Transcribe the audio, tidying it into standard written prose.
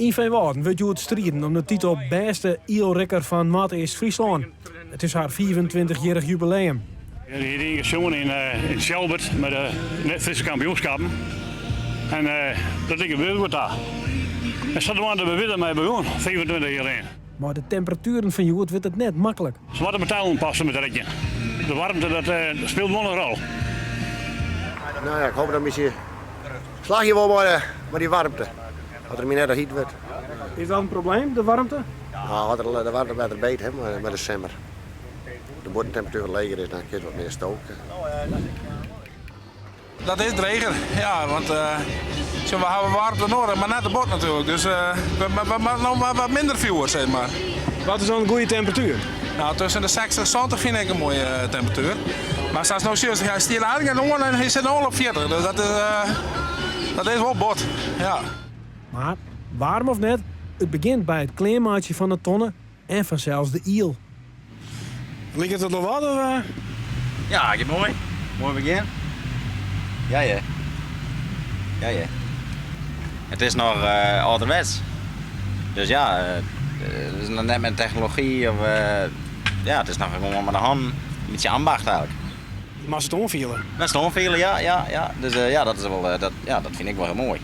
Yn Feanwâlden wurdt hjoed striden om de titel bêste ielrikker fan Noardeast-Fryslân. It is har 25-jierrich jubileum. Ik hie ien sjoen yn Tsjalbert mei de Fryske kampioenskappen en dat like my goed ta. En sadwaande binne we dermei begûn, 25 jier lyn. Mei de temperatueren fan hjoed wurdt it net maklik. Se moatte metalen passe met rikjen. De waarmte dat spilet wol in rol. No ja, ik hoop dat myn slagje wol mei dy waarmte. As er my net hyt wurdt. Is dat in probleem, de waarmte? No, as de waarmte better beet hè, mei de simmer. As de bûtentemperatuer wat leger is, dan kin it wat mear stoke. Dat is dreger, ja, want we hawwe waarmte nedich, mar net te bot natuerlik. Dus we moatte no mar wat minder fjoer, sis mar. Wat is dan in goede temperatuer? No, tusken de 60 en 70 fyn ik in moaie temperatuer. Mar sa'tst no sjochst, hy stiet eigentlik net oan en hy sit no al op 40. Dus dat is, dat is wol bot, ja. Mar, waarm of net, it begjint by it klearmeitsjen fan de tonne en fansels de iel. Liket it al wat? Of? Ja, giet moai. Moai begjin. Ja, ja. Ja, ja. It is noch âlderwets. Dus ja, it is noch net met technology of ja, it is noch gewoan mei de hannen. In bytsje ambacht eigentlik. Moatst it oanfiele? Moatst it oanfiele, ja, ja, ja. Dus ja, dat is wol, dat, ja, dat fyn ik wol hiel moai.